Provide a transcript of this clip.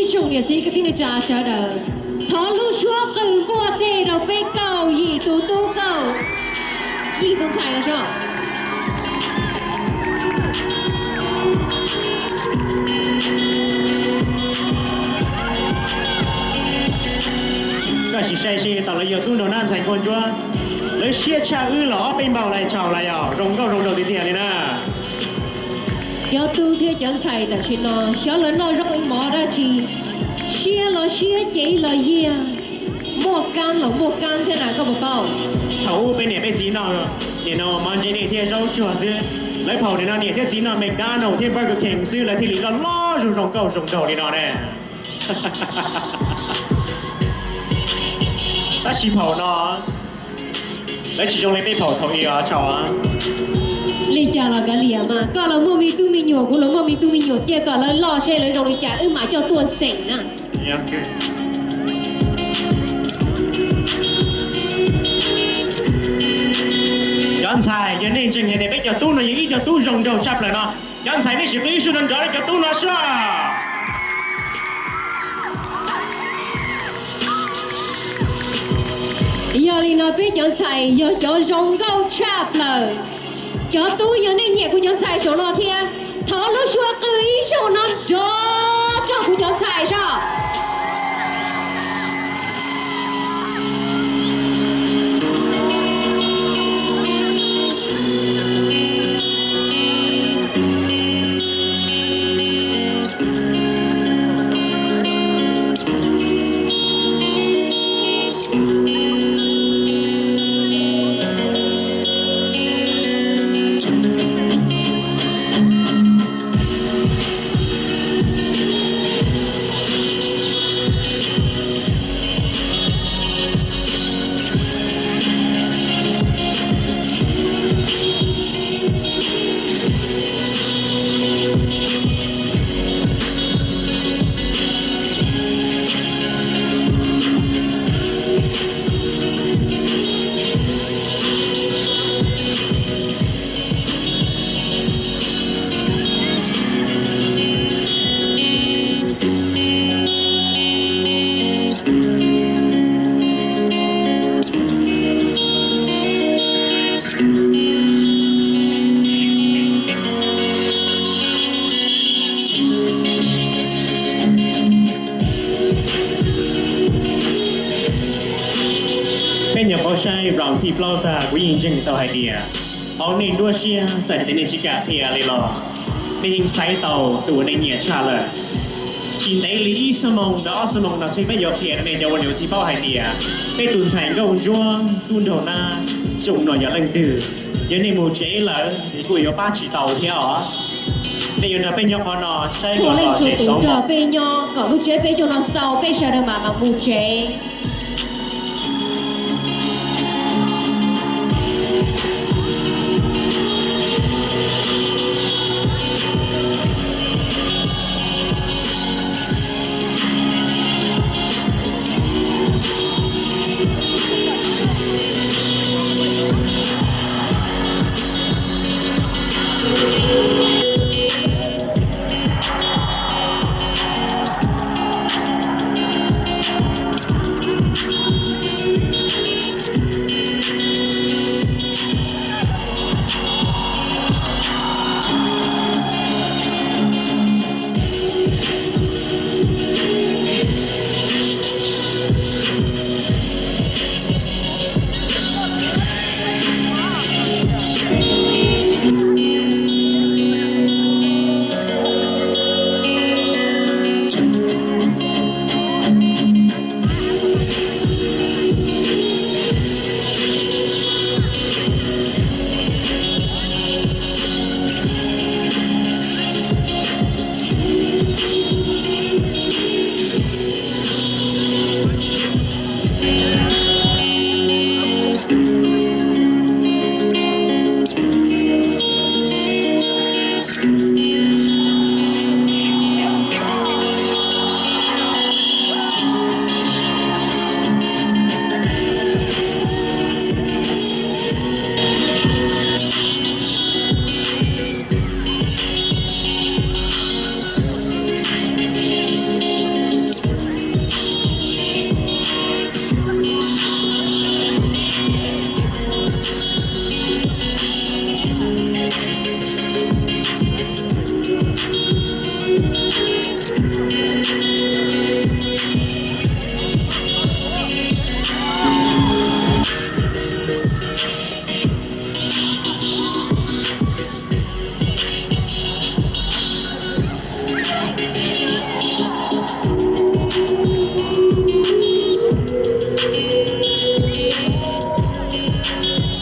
Ib tsoom niam txiv kwv tij neej tsa sawv daws, thov lub suab qw npuaj tes rau peb kaum yim tus tub kaum yim tus ntxhais no soj. Koj sim saib seb tom lawv yog tub nraug nab ntxhais nkauj ntsuab, lawv siab tshaj wb los ob peb npaug lais tshau lais os, zoo nkauj zoo nraug tiag tiag li na. Cov tub thiab cov ntxhais tam sim no xyov lawv noj zaub mov dab tsi, siab los siab, cev los yiag, muaj kab los muaj kab thiab na koj puas paub? Thaum ub peb niam peb txiv noj nim no mov ntse nej thiab zaub tsuag xwb, lawv phaum nim no niam thiab txiv noj McDonald's thiab Burger King xwb lawv thiaj li loj loj zoo zoo nkauj zoo nraug li no ne. Tab sis phaum no lawv tsis zoo li peb phaum thaum ub os thaum. Li cas los kav liam mas, koj los muaj me tub me nyuam, kuv los muaj me tub me nyuam, cia kom lawv loj seb lawv zoo li cas wb mam coj tuaj xeem na. Cov ntxhais, yog nej ntseeg hais tias peb cov tub no yog ib cov tub zoo nraug tshaj plaws no, cov ntxhais nej sim qw ib suab nrov nrov rau cov tub no soj. Yog li no peb cov ntxhais yog cov zoo nkauj tshaj plaws. Cov tub yog nej nyiam kuv cov ntxhais saum no thiab, thov lub suab qw ib zaug no nrov rau kuv cov ntxhais soj. Peb nyuam qhuav saib round thib plaub tag, kuv yeej ntseeg tau hais tias hauv nej nruab siab txawm hais tias nej tsis kam qhia li los nej yeej xaiv tau tus uas nej nyiam tshaj lawm. Tsis ntev li ib xuab moos ntawm ob xuab moos no xwb peb yuav qhia rau nej cov ua niam ua txiv paub hais tias peb tus ntxhais nkauj ntsuab tub nraug nab zoo no yog leej twg. Yog nej mus tsev lawm es kuj yuav pab tsis tau thiab os. Nej yuav nrog peb nyob qhov no saib los los tsev xauv nrog peb nyob kom lub tsiab peb caug no xaus peb sawv daws mam mam mus tsev.